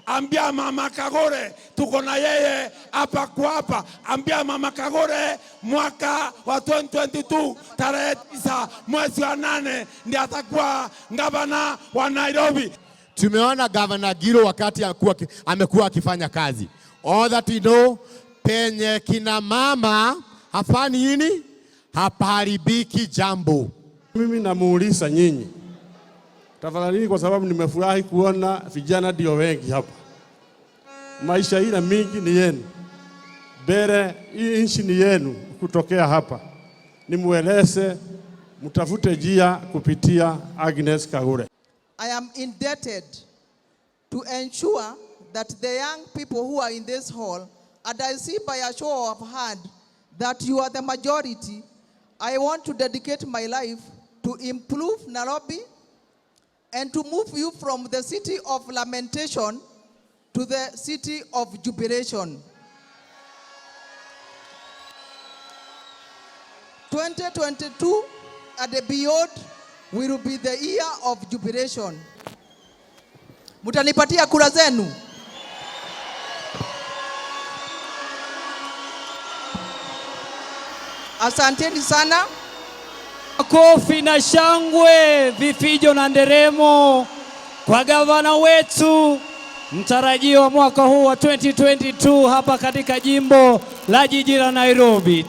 Ambia mama Kagure tuko na yeye hapa kwa hapa. Ambia mama Kagure mwaka wa 2022 tarehe 9 mwezi wa 8 ndiye atakuwa gavana wa Nairobi. Tumeona Gavana Giro wakati amekuwa akifanya kazi. All that we know, penye kina mama hafanyi nini, hapaharibiki jambo. Mimi namuuliza nyinyi tafadhalini, kwa sababu nimefurahi kuona vijana ndio wengi hapa. Maisha ile mingi ni yenu, mbele hii nchi ni yenu. Kutokea hapa nimueleze, mtafute njia kupitia Agnes Kagure. I am indebted to ensure that the young people who are in this hall, and I see by a show of hand that you are the majority, I want to dedicate my life to improve Nairobi and to move you from the city of lamentation to the city of jubilation. 2022 and beyond will be the year of jubilation. Mutanipatia kura zenu? Asanteni sana. Makofi na shangwe, vifijo na nderemo kwa gavana wetu mtarajiwa mwaka huu wa 2022 hapa katika jimbo la jiji la Nairobi.